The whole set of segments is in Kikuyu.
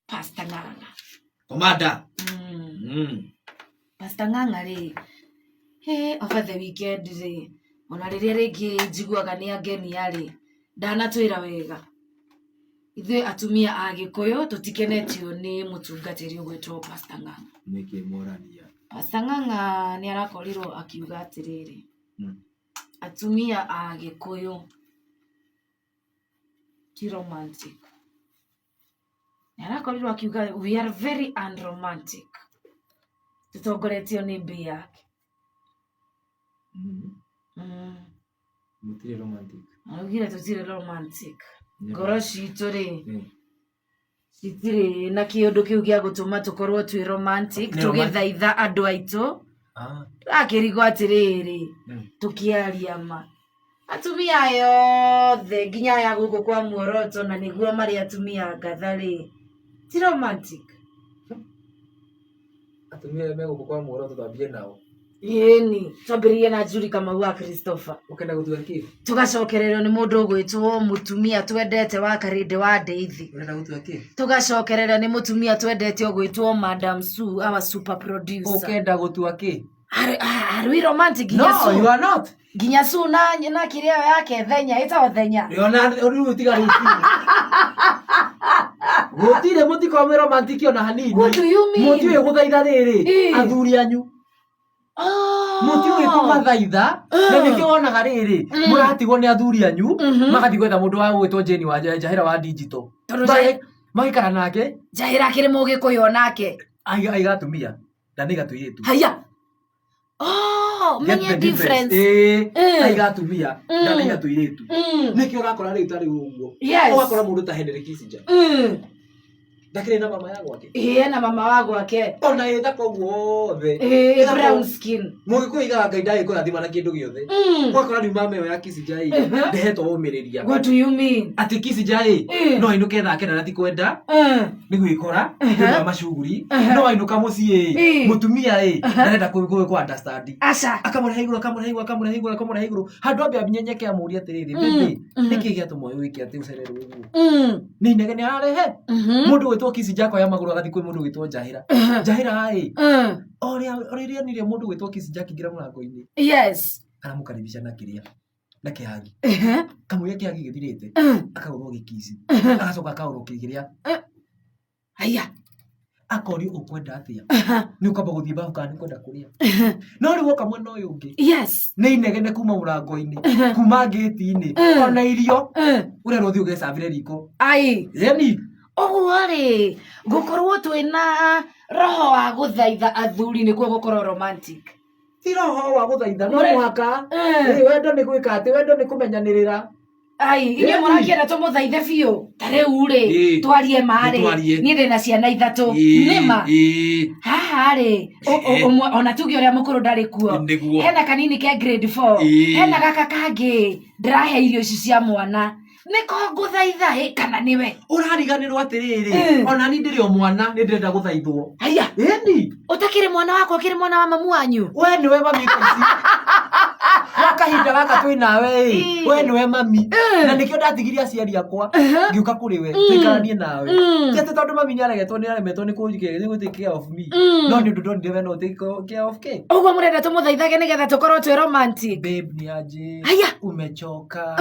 Pastor Ng'ang'a. Komanda. Pastor Ng'ang'a rĩ, he over the weekend rĩ, ona rĩrĩa rĩngĩ njiguaga nĩ angenia rĩ, ndanatwĩra wega. Ithuĩ atumia a Gĩkũyũ tũtikenetio nĩ mũtungatĩri ũgwĩtwo Pastor Ng'ang'a. Nĩkĩ morania? Pastor Ng'ang'a nĩ arakorirwo akiuga atĩrĩrĩ, atumia a Gĩkũyũ ti romantic. Nĩ arakorirwo akiuga we are very unromantic. Tũtongoretio nĩ mbĩ yake. Mũtirĩ romantic. Augire tũtirĩ romantic. Ngoro citũ rĩ, citirĩ na kĩũndũ kĩu gĩa gũtũma tũkorwo twĩ romantic, Nĩ tũgĩthaitha andũ aitũ. Tũrakĩrigwo atĩrĩrĩ, tũkĩaria ma. Atumia aya othe nginya aya gũkũ kwa Muoroto na nĩguo marĩ atumia ngatha rĩ, ti romantic. Atumia arĩa me gũkũ kwa Muoroto twambie nao. Ĩni, twambĩrĩrie na Julie Kamau wa Christopher. Ũkenda gũtua kĩ? Tũgacokererwo nĩ mũndũ ũgwĩtwo mũtumia twendete wa Karĩndĩ wa Ndeithi. Ũrenda gũtua kĩ? Tũgacokerera nĩ mũtumia twendete ũgwĩtwo Madam Sue, our super producer. Ũkenda gũtua kĩ? Are we romantic nginya No, Sue? you are not. Nginya Sue na kĩrĩa ĩyo yake Thenya, ĩtagwo Thenya. Ona rĩu tiga rĩu. Gũtirĩ mũtikorwo mwĩ romantic ona hanini. What do you mean? Mũtiũĩ gũthaitha rĩrĩ athuri anyu. Mũtiũĩ kũmathaitha na nĩkĩo wonaga rĩrĩ mũratigwo nĩ athuri anyu magathiĩ gwetha mũndũ wa gwĩtwo Jane wa Njahĩra wa digital. Tondũ Magaikara nake Njahĩra akĩrĩ mũgĩkũyũ onake. Aiga atumia na nĩ tũirĩtu. Haya. Oh, Get menye the difference. Ĩĩ, Eh. aiga atumia na nĩ tũirĩtu. Nĩkĩo ũrakora rĩu ta rĩu ũguo. Yes. Ũgakora mũndũ ta Henry Kissinger. Ndakĩrĩ na mama ya gwake. Ĩĩ, na mama wa gwake. Ona ĩ thaka ũguo wothe. Ĩĩ, Ĩthaka brown skin. Mũgĩkũyũ aigaga Ngai ndagĩkũrathima na kĩndũ gĩothe. Ũgakora rĩu mama ĩyo ya Kissinger ĩ, ndehetwo ũmĩrĩria. What do you mean? Atĩ Kissinger ĩ, no ainũke thaa kenda na ti kwenda nĩ gwĩkora nĩ ũndũ wa macuguri. No ainũka mũciĩ ĩ, mũtumia ĩ, ndarenda kũ understand. Aca. Akamũrehe igũrũ, akamũrehe igũrũ, akamũrehe igũrũ, akamũrehe igũrũ. Handũ ambe amnyenyeke amũrie atĩrĩrĩ, baby, nĩkĩ gĩatũma wĩke atĩ ũcererwo ũguo? Nĩ inegene ararehe. Mũndũ ũgwĩtwo Kissinger akoya magũrũ agathiĩ kwĩ mũndũ ũgwĩtwo Njahĩra. Njahĩra ĩ, o rĩrĩa onire mũndũ ũgwĩtwo Kissinger akĩingĩra mũrango-inĩ, aramũkaribisha na kĩrĩa, na kĩhagi. Kamũira kĩhagi gĩthirĩte, akagũthwo gĩkici. Agacoka akagũrwo kĩrĩa. Haya. Akorio ũkwenda atĩa? Nĩ ũkwamba gũthiĩ bafu kana nĩ ũkwenda kũrĩa? No rĩu woka mwena ũyũ ũngĩ, nĩ inegene kuma mũrango-inĩ, kuma ngĩti-inĩ, ona irio, ũrerwo ũthiĩ ũgecabĩre riko. Ai. Yeni. Ũguo rĩ, gũkorwo twĩna roho wa gũthaitha athuri nĩkuo gũkorwo romantic. Ti roho wa gũthaitha, no mũhaka. Ĩ, wendo nĩ gwĩka atĩ, wendo nĩ kũmenyanĩrĩra. Ai, inyuĩ Ĩni. mũrakĩenda tũmũthaithe biũ. Ta rĩu rĩ, Ĩ. twarie ma rĩ, Nĩtwarie. niĩ ndĩna ciana ithatũ. Nĩ ma. Haha rĩ, ũmwe ona tuge ũrĩa mũkũrũ ndarĩ kuo. Nĩguo. Hena kanini ke grade 4. Hena gaka kangĩ ndĩrahe irio ici cia mwana. Nĩko ngũthaitha ĩ kana nĩwe? Ũrariganĩrwo atĩrĩrĩ, ona niĩ ndĩrĩ o mwana, nĩ ndĩrenda gũthaithwo. Haiya. Ĩni. Ũtakĩrĩ mwana wakwa, ũkĩrĩ mwana wa mamu wanyu? We nĩwe mami thaa ici. Gwa kahinda gaka twĩ nawe ĩ, we nĩwe mami. Na nĩkĩo ndatigirie aciari akwa, ngĩũka kũrĩ we, tũikaranie nawe. Ti atĩ tondũ mami nĩaregetwo, nĩaremetwo nĩ kũ take care of me. No nĩ ũndũ ndonire we no take care of kĩ? Ũguo mũrenda tũmũthaithage nĩgetha tũkorwo twĩ romantic? Babe, ni aje? Haya. Umechoka.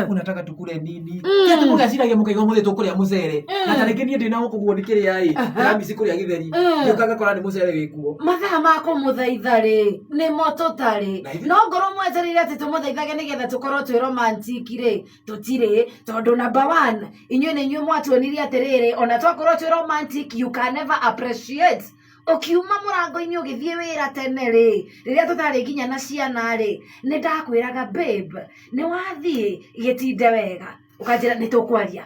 Unataka tukule nini? Ti atĩ mũgeciragia mũkaiga ũmũthĩ tũkũrĩa mũcere. Na ta rĩngĩ niĩ ndĩna gũkũ guo ndikĩrĩa ĩ, ndĩramici kũrĩa gĩtheri. Ngĩũka ngakora nĩ mũcere wĩkuo. Mathaa ma kũmũthaitha rĩ, nĩmo tũtarĩ. Na ithuĩ- No ngorwo mwetereire atĩ tũmũthaithage nĩgetha tũkorwo twĩ romantic rĩ, tũtirĩ. Tondũ number one, inyuĩ nĩ inyuĩ mwatuonirie atĩrĩrĩ, ona twakorwo twĩ romantic, you can never appreciate. Ũkiuma mũrango-inĩ ũgĩthiĩ wĩra tene rĩ, rĩrĩa tũtarĩ nginya na ciana rĩ, nĩ ndakwĩraga babe, nĩ wathiĩ gĩtinde wega. Ũkanjĩra nĩ tũkwaria.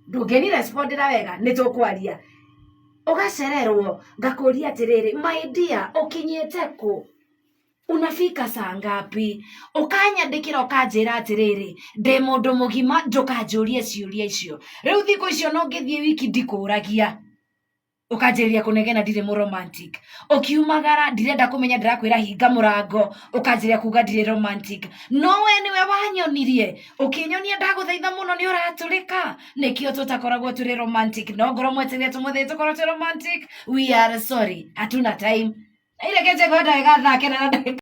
Ndũngĩni respondera wega, nĩ tũkwaria. Ũgacererwo, ngakũria atĩrĩrĩ, my dear, ũkinyĩte kũ? Unafika saa ngapi? Ũkanyandĩkĩra ũkanjĩra atĩrĩrĩ, ndĩ mũndũ mũgima, ndũkanjũrie ciũria icio. Rĩu thikũ icio no ngĩthiĩ wiki ndikũragia. Ũkanjĩrĩria kũnegena ndirĩ mũ romantic. Ũkiumagara ndirenda kũmenya, ndĩrakwĩra hinga mũrango, ũkanjĩrĩria kuga ndirĩ romantic. No we nĩwe wanyonirie, ũkĩnyonia ndagũthaitha mũno nĩ ũratũrĩka, nĩkĩo tũtakoragwo tũrĩ romantic. No ngorwo mweterere tũmũthĩ tũkorwo twĩ romantic, we are sorry, hatuna time. Ireke nje kwa ndagĩka thaa kenda na ndagĩka.